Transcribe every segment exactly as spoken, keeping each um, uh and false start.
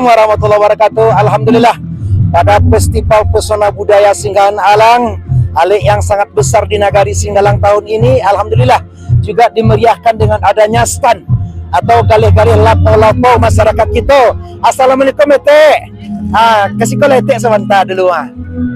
Warahmatullahi wabarakatuh. Alhamdulillah, pada Festival Pesona Budaya Singgalang Alang, alek yang sangat besar di Nagari Singgalang tahun ini, alhamdulillah, juga dimeriahkan dengan adanya stand atau galeh-galeh lapau-lapau masyarakat kito. Assalamualaikum, Etek. Ah, ka siko lah Etek sabanta dulu, ah.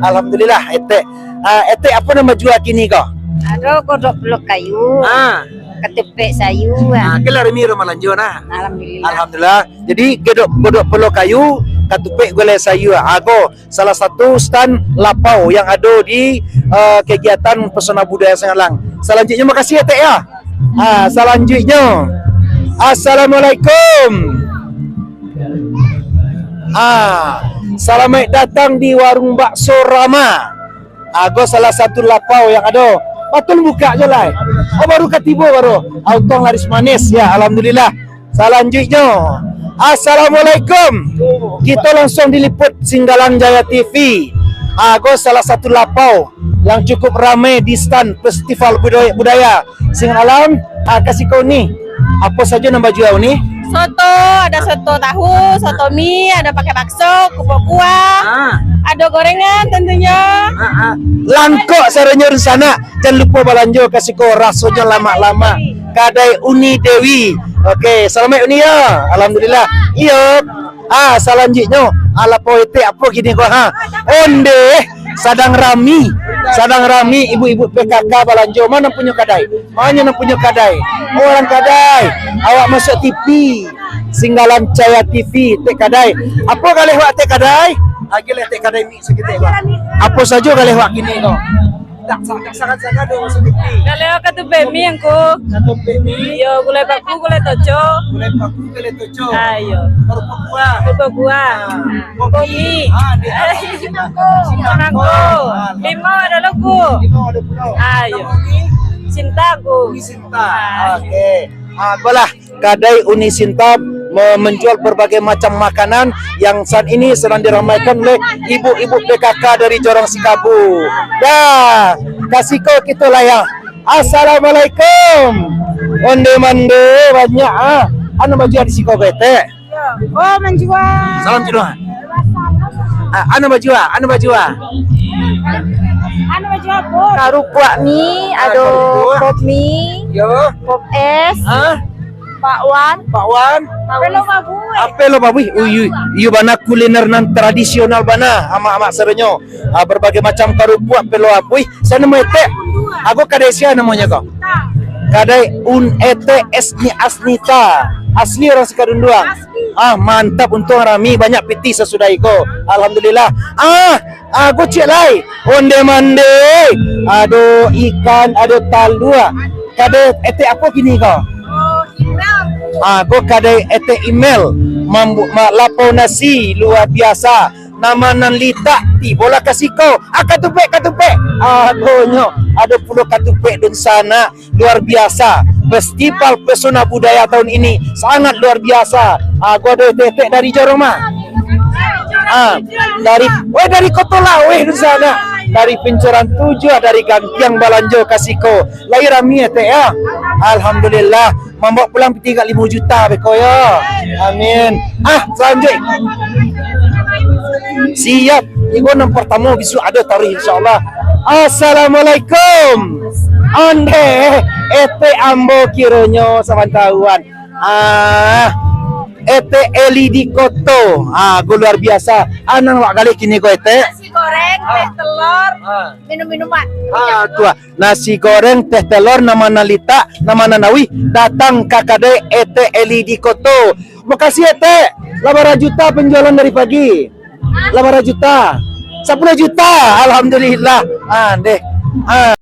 Alhamdulillah, Etek. Ah, Etek, apo nan bajua kini ko? Ado godok pulo kayu. Ah. Katupek sayua. Ah, kini lah rami urang balanjo nah. Alhamdulillah. Alhamdulillah. Jadi, godok, godok pulo kayu, katupek gulai sayua. Ah, ko salah satu stand lapau yang ado di, eh, kegiatan Pesona Budaya Singgalang. Salanjuiknyo, makasih ya, Tek, ya. Ah, salanjuiknyo. Assalamualaikum. Ah, salamaik datang di Warung Bakso Rama. Ah, ko salah satu lapau yang ado. Patun buka jo lah. Oh, baru ka tibo baru. Ah, untuang laris manis. Ya, alhamdulillah. Salanjuiknyo, assalamualaikum. Kito langsung diliput Singgalang Jaya T V. Ah, ko salah satu lapau yang cukup ramai di stand Festival Budaya, Budaya Singgalang Alang. Ah, ka siko ni. Apo sajo nan bajua ni? Soto, ada soto tahu, soto mi, ada pakai bakso, kuah kuah. Ah. Ada gorengan tentunya. Ah, ah. Langkok saranyo di sana. Jan lupo balanjo ka siko, rasonyo lamak-lamak. Kadai Uni Dewi. Oke, salamaik Uni ya. Alhamdulillah. Iyo. Ah, salanjuiknyo, ah, lapau Etek apo kini ko, ha? Ondeh, sadang rami. Sadang rami ibu-ibu P K K balanjo. Ma nan punyo kadai? Ma nan punyo kadai? Oh, urang kadai. Awak masuak T V. Singgalang Cahaya T V, Tek Kadai. Apo galeh wak Tek Kadai? Agiah lah Tek Kadai mik saketek, Bang. Apo sajo galeh wak kini ko? Tak sa-, tak sangat-sangat doh masuak T V. Galeh wak katupek mi, Angku. Katupek mi. Iyo, gulai paku, gulai toco. Gulai paku, gulai toco. Ah, iyo. Karupuak kuah. Karupuak kuah. Ah, kopi. Kopi. Ah, di, eh, simangko. Simangko. Ah, limau ado lo, Angku. Limau ado pulo. Ah, iyo. Namo ni? Sinta, Angku. Uni Sinta. Ah. Oke. Ah, ko lah. Kadai Uni Sinta me-, menjual berbagai macam makanan yang saat ini sedang diramaikan oleh ibu-ibu P K K dari Jorong Sikabu. Dah, ka siko kito lah ya. Assalamualaikum. Onde mande banyak ah. Anu bajua di siko ko Etek? Oh, manjua. Salam jua. Ah, anu bajua, anu bajua. Anu bajua, Bos. Karupuak mi, ah, ado karupuak. Pop mi, yo. Pop es. Hah? Bakwan. Bakwan. Apel lo babuih. Apel lo babuih. Uyu, iyo bana kuliner nan tradisional bana, amak-amak sadonyo. Ah, berbagai macam karupuak, apel lo babuih. Sia namo Etek? Ago kadai sia namonyo ko? Kadai Un Etek Esni Asnita. Asli urang Sikadunduang. Ah, mantap, untuang rami, banyak pitih sasudah iko. Alhamdulillah. Ah, ah, gocek lai. Onde mande. Ado ikan, ado talua. Kadai Etek apo kini ko? Oh, Imel. Ah, ko kadai Etek Imel. Mambu-, ma-, lapau nasi, luar biasa. Nama nan litak, tibolah ka siko. Ah, katupek, katupek. Agonyo, ado pulo katupek dunsanak. Luar biasa. Festival Pesona Budaya tahun ini sangat luar biasa. Ah, ko ado etek-etek dari Jorong mah. Ah, dari, weh, dari Koto Laweh dunsanak. Dari Pancoran Tujuah, dari Gantiang balanjo ka siko. Lai rami, Etek, ya? Alhamdulillah. Mambaok pulang pitih agak limo juta beko, ya. Amin. Ah, salanjuik. Siap. Iko nan partamo, bisuak ado taruih, insyaallah. Assalamualaikum. Onde, Etek ambo kironyo sabantaruan. Ah, Etek Eli di Koto. Ah, ko luar biasa. Ah, nan wak galeh kini ko, Etek? Nasi goreng, teh telor, ah, minum-minuman. Ah, tu ah. Nasi goreng, teh telor, nama nan litak, nama nan awih, datang ka kadai Etek Eli di Koto. Makasih, Etek. Lah bara juta penjualan dari pagi? Lah bara juta? Sapuluah juta. Alhamdulillah. Ah, deh. Ah.